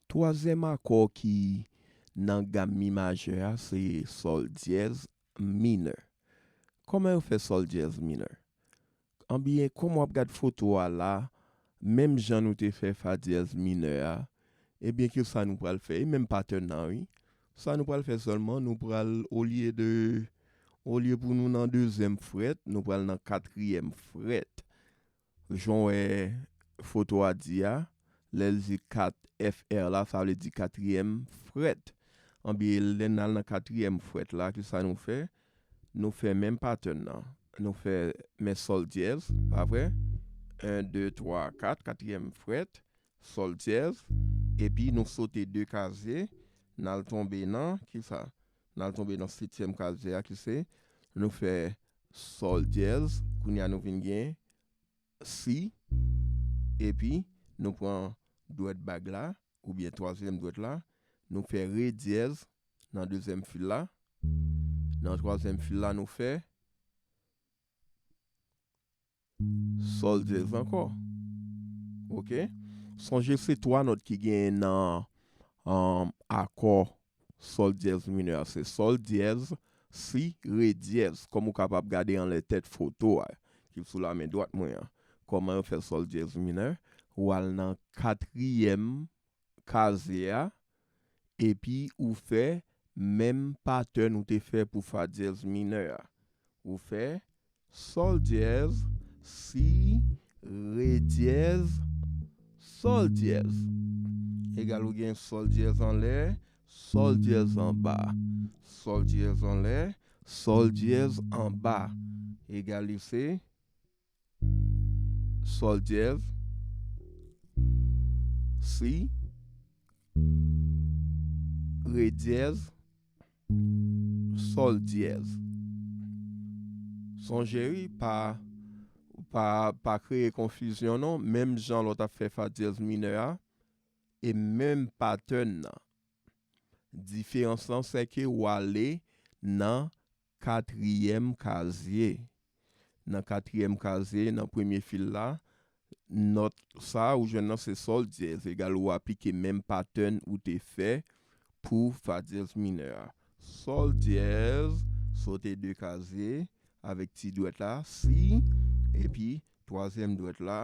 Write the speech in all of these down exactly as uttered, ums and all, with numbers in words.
Twazyèm akò ki nan gam mi majè a se sòl dyèz minè. Kòman yo fè sòl dyèz minè? Anbyen, kòm w ap gad foto a la, menm jan nou te fè fa dyèz minè a, ebyen, ki sa nou pral fè? E menm patèn nan, wi. Sa nou pral fè sèlman, nou pral, olye de, olye pou nou nan dezyèm frèt, nou pral nan katriyèm frèt. Jan w wè foto a di a, lè l di kat F R la, sa vle di katriyèm frèt. Anbyen, lè n al nan katriyèm frèt la, ki sa nou fè? Nou fè menm patèn nan. Nou fè men sòl dyèz, pa vre? En, de, twa, kat, katriyèm frèt, sòl dyèz, epi nou sote de kazye, n al tonbe nan, ki sa? N al tonbe nan setyèm kazye a, ki se, nou fè sòl dyèz, kounye a nou vin gen si, epi nou pran dwèt bag la, oubyen twazyèm dwèt la, nou fè re dyèz nan dezyèm fil la, nan twazyèm fil la, nou fè sòl dyèz ankò. Oke? Sonje se twa nòt ki genyen nan, um, akò sòl dyèz minè a. Se sòl dyèz, si, re dyèz. Kòm ou kapab gade anlè tèt foto a, ki sou lamen dwat mwen an. Kòman yo fè sòl dyèz minè? Ou al nan katriyèm kazye a, epi ou fè menm patèn ou te fè pou fa dyèz minè a. Ou fè sòl dyèz, si, re dyèz, sòl dyèz. Egal ou gen sòl dyèz anlè, sòl dyèz anba. Sòl dyèz anlè, sòl dyèz anba. Egal li se sòl dyèz, si, re dyèz, sòl dyèz. Sonje wi, pa, pa, pa kreye konfizyon non, menm jan lè w t ap fè fa dyèz minè a, e menm patèn nan. Diferans lan, se ke w ale nan katriyèm kazye. Nan katriyèm kazye, nan premye fil la, nòt sa ou jwenn nan se sòl dyèz, egal ou aplike menm patèn ou te fè pou fa dyèz minè a. Sòl dyèz, sote de kazye avèk ti dwèt la, si, epi twazyèm dwèt la,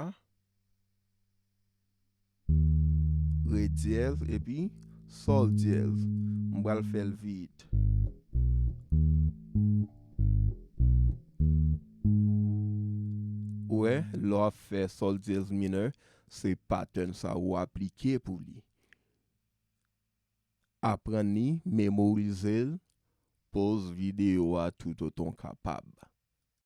re dyèz, epi sòl dyèz. M pral fè l vit. Ou wè, lè w ap fè sòl dyèz minè, se patèn sa ou aplike pou li. Aprann li, memorize l, poz videyo a toutotan w kapab.